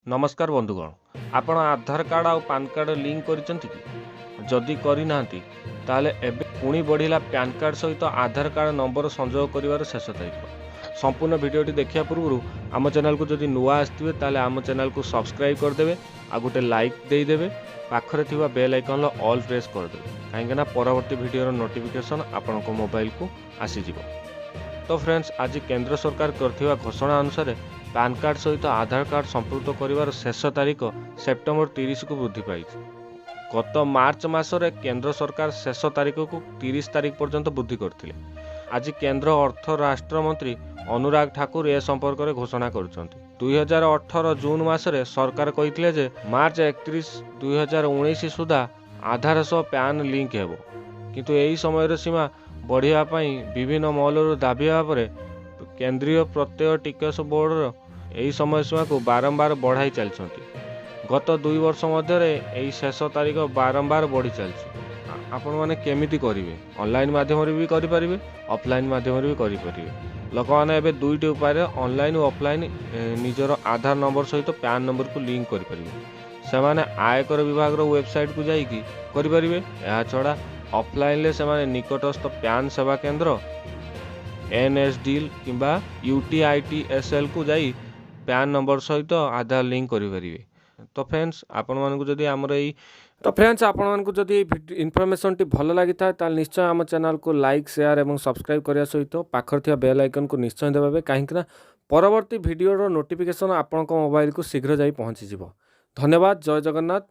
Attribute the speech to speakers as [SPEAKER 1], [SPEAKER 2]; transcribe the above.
[SPEAKER 1] ନମସ୍କାର ବନ୍ଧୁଗଣ, ଆପଣ ଆଧାର କାର୍ଡ଼ ଆଉ ପାନ୍ କାର୍ଡ଼ ଲିଙ୍କ କରିଛନ୍ତି କି? ଯଦି କରିନାହାନ୍ତି, ତାହେଲେ ଏବେ ପୁଣି ବଢ଼ିଲା ପ୍ୟାନ୍ କାର୍ଡ଼ ସହିତ ଆଧାର କାର୍ଡ଼ ନମ୍ବର ସଂଯୋଗ କରିବାର ଶେଷ ତାରିଖ। ସମ୍ପୂର୍ଣ୍ଣ ଭିଡ଼ିଓଟି ଦେଖିବା ପୂର୍ବରୁ ଆମ ଚ୍ୟାନେଲକୁ ଯଦି ନୂଆ ଆସିଥିବେ, ତାହେଲେ ଆମ ଚ୍ୟାନେଲକୁ ସବସ୍କ୍ରାଇବ୍ କରିଦେବେ ଆଉ ଗୋଟେ ଲାଇକ୍ ଦେଇଦେବେ। ପାଖରେ ଥିବା ବେଲ୍ ଆଇକନ୍ର ଅଲ୍ ପ୍ରେସ୍ କରିଦେବେ, କାହିଁକିନା ପରବର୍ତ୍ତୀ ଭିଡ଼ିଓର ନୋଟିଫିକେସନ୍ ଆପଣଙ୍କ ମୋବାଇଲକୁ ଆସିଯିବ। ତ ଫ୍ରେଣ୍ଡସ୍, ଆଜି କେନ୍ଦ୍ର ସରକାର କରିଥିବା ଘୋଷଣା ଅନୁସାରେ ପାନ୍ କାର୍ଡ଼ ସହିତ ଆଧାର କାର୍ଡ଼ ସମ୍ପୃକ୍ତ କରିବାର ଶେଷ ତାରିଖ ସେପ୍ଟେମ୍ବର 30କୁ ବୃଦ୍ଧି ପାଇଛି। ଗତ ମାର୍ଚ୍ଚ ମାସରେ କେନ୍ଦ୍ର ସରକାର ଶେଷ ତାରିଖକୁ 30 ତାରିଖ ପର୍ଯ୍ୟନ୍ତ ବୃଦ୍ଧି କରିଥିଲେ। ଆଜି କେନ୍ଦ୍ର ଅର୍ଥ ରାଷ୍ଟ୍ରମନ୍ତ୍ରୀ ଅନୁରାଗ ଠାକୁର ଏ ସମ୍ପର୍କରେ ଘୋଷଣା କରିଛନ୍ତି। 2018 ଜୁନ୍ ମାସରେ ସରକାର କହିଥିଲେ ଯେ ମାର୍ଚ୍ଚ 31, 2019 ସୁଦ୍ଧା ଆଧାର ସହ ପ୍ୟାନ୍ ଲିଙ୍କ ହେବ। କିନ୍ତୁ ଏହି ସମୟର ସୀମା ବଢ଼ିବା ପାଇଁ ବିଭିନ୍ନ ମହଲରୁ ଦାବି ହେବା ପରେ କେନ୍ଦ୍ରୀୟ ପ୍ରତ୍ୟକ୍ଷ ଟିକସ ବୋର୍ଡର ଏହି ସମୟସୀମାକୁ ବାରମ୍ବାର ବଢ଼ାଇ ଚାଲିଛନ୍ତି। ଗତ 2 ବର୍ଷ ମଧ୍ୟରେ ଏହି ଶେଷ ତାରିଖ ବାରମ୍ବାର ବଢ଼ି ଚାଲିଛି। ଆପଣମାନେ କେମିତି କରିବେ? ଅନଲାଇନ୍ ମାଧ୍ୟମରେ ବି କରିପାରିବେ, ଅଫଲାଇନ୍ ମାଧ୍ୟମରେ ବି କରିପାରିବେ। ଲୋକମାନେ ଏବେ ଦୁଇଟି ଉପାୟରେ, ଅନଲାଇନ୍ ଓ ଅଫଲାଇନ୍, ନିଜର ଆଧାର ନମ୍ବର ସହିତ ପ୍ୟାନ୍ ନମ୍ବରକୁ ଲିଙ୍କ କରିପାରିବେ। ସେମାନେ ଆୟକର ବିଭାଗର ୱେବସାଇଟ୍କୁ ଯାଇକି କରିପାରିବେ। ଏହାଛଡ଼ା ଅଫଲାଇନ୍ରେ ସେମାନେ ନିକଟସ୍ଥ ପ୍ୟାନ୍ ସେବା କେନ୍ଦ୍ର, ଏନ୍ ଏସ୍ ଡି କିମ୍ବା U T I T S ଏଲ୍କୁ ଯାଇ ପ୍ୟାନ୍ ନମ୍ବର ସହିତ ଆଧାର ଲିଙ୍କ କରିପାରିବେ। ତ ଫ୍ରେଣ୍ଡସ୍, ଆପଣମାନଙ୍କୁ ଯଦି ଏଇ ଇନଫର୍ମେସନ୍ଟି ଭଲ ଲାଗିଥାଏ, ତାହେଲେ ନିଶ୍ଚୟ ଆମ ଚ୍ୟାନେଲକୁ ଲାଇକ୍, ସେୟାର ଏବଂ ସବସ୍କ୍ରାଇବ୍ କରିବା ସହିତ ପାଖରେ ଥିବା ବେଲ୍ ଆଇକନ୍କୁ ନିଶ୍ଚୟ ଦେବେ, କାହିଁକିନା ପରବର୍ତ୍ତୀ ଭିଡ଼ିଓର ନୋଟିଫିକେସନ୍ ଆପଣଙ୍କ ମୋବାଇଲକୁ ଶୀଘ୍ର ଯାଇ ପହଞ୍ଚିଯିବ। ଧନ୍ୟବାଦ, ଜୟ ଜଗନ୍ନାଥ।